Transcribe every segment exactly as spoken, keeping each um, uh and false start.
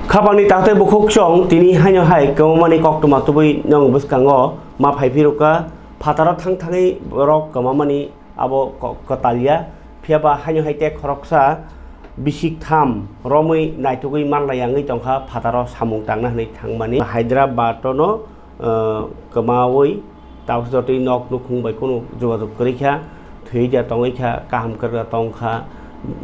Khapangni taktei bukhuk chwng tini haino hai kwmamani koktwma tubui nwng bwskango ma phai phirukha, phataro thang thangwi borok kwmamani abo ko-, kwtal ya, phiya ba haino hai tei khoroksa bisik tham romwi naitugwi manlai ya wngwi tongkha phataro samung tangna hwnwi thangmani. Hyderabad-o no, uh, kwmawi tabuk jotoi nok nukhung bai kunu jogajog kwrwi kha, thwi da tongwi kha, kaham kwrwkha tong kha,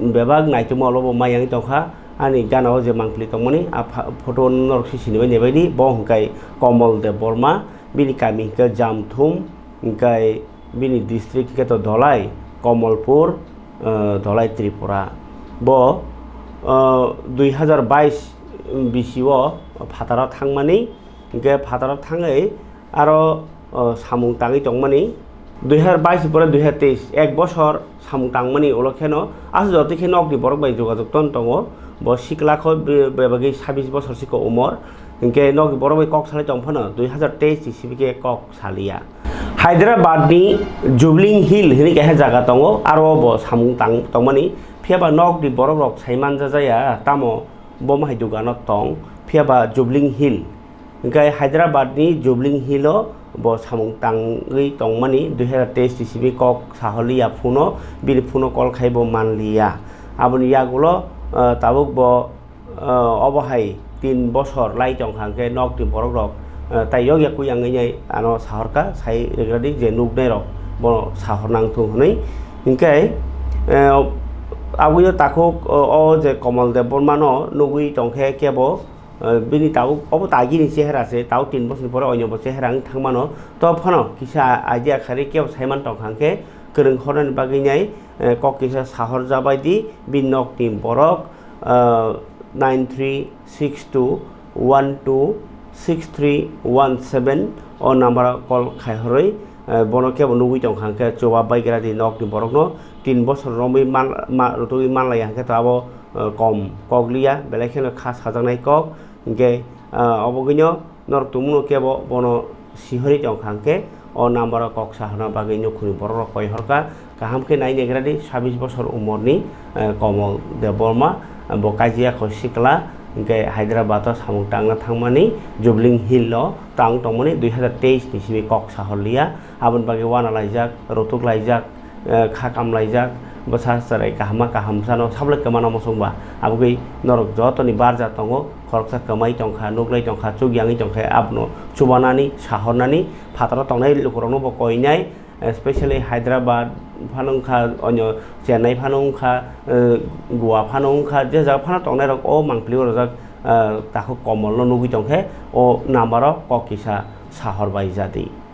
bebak naitugma ulo bo ma yangwi tong kha. Ani gana o je mangpili tongmani a pha-, photo norok si sinibai ni baidi, bo hwnkhe Komol Debbarma, bini kami hwnkhe Jamthum, hwnkhe bini district hwnkhe to Dholai, Komolpur, uh, Dholai Tripura. Bo, uh, dui hazar bais bisi o phataro thangmani, hwnkhe phataro thangwi aro, o, samung tangwi tongmani. Dui hazar bais ni pore dui hazar teis, ek bosor samung tangmani ulo kheno aswk jotoi khe nokni borok bai jogajog ton tongo. Bo sikla kho be-, bebagwi sabis bosor siko umor. Hinkhe nokni borok bai kok salai tong phano dui hazar teis ni simi khe kok saliya. Hyderabad ni Jubilee Hill hwnwi kaisa jaga tongo, aro bo samung tang tongmani. Phiya ba nokni borok rok sai manja jaya, tamo bo hai dogano tong, phiya ba Jubilee Hill. Hwnkhe Hyderabad ni Jubilee Hill o bo samung tangwi tongmani dui hazar teis ni simi kok sahorliya phone o, bini phone o call khai bo manliya. Aboni yagulo, ah, tabuk bo, ah, obo hai tin bosor lai tongkha hwnkhe nokni borok rok, ah, tai yokya kuyangwi nai ano sahorkha, sai rwgradi je nuknai rok bono sahor nangthung hwnwi. Hwnkhe, eh, aboni takhuk, o, o je Komol Debbarma no nugwi tongkhe kebo, eh, bini tabuk obo tagini chehera se, tabuk tin bosor ni pore oinabo chehera wng thangmano. To phano kisa idea kharwi kebo saiman tongkha hwnkhe kwrwng hornani bagwi nai, eh, kok kisa sahor jabai di, bini nokni borok, eh, nine three six two one two six three one seven o number o call khai horwi, eh, bono kebo nugwi tongkha hwnkhe chuba baigra di nokni borokno tin bosor romwi man, ma, rutugwi manlaiya hwnkhe to abo, eh, kom kok liya, belai kheno kha sajaknai kok. Hinkhe, ah, obo wngwino norok tongmano kebo bono sihorwi tongkha hwnkhe o number o kok sahorna bagwi nukhungni borok rok koi horkha. Kaham khe nai naigra di, sabis bosor umorni, eh, Komol Debbarma, eh, bo kaijia kho sikla, hinkhe Hyderabad o samung tangna thangmani, Jubilee Hill o tang tongmani dui hazar teis ni simi kok sahorliya, aboni bagwi uanalaijak, rutuklaijak, eh, kha kamlaijak, bwsa chwrai kaham ma kaham bwsano sablai kwmana muchungba. Abogwi norok jotoni barja tongo, khoroksa kwmai tongkha, nuklai tongkha, chukyangwi tongkha, abono chubanani, sahornani, phataro tongnai lukurokno bo koinai, especially Hyderabad phano wngkha, onyo Chennai phano wngkha, eh, Goa phano wngkha, je jaga phano tongnairok o mangpili o rwjak, eh, takhuk Komolno nugwi tongkhe o number o kok kisa sahor bai jadi.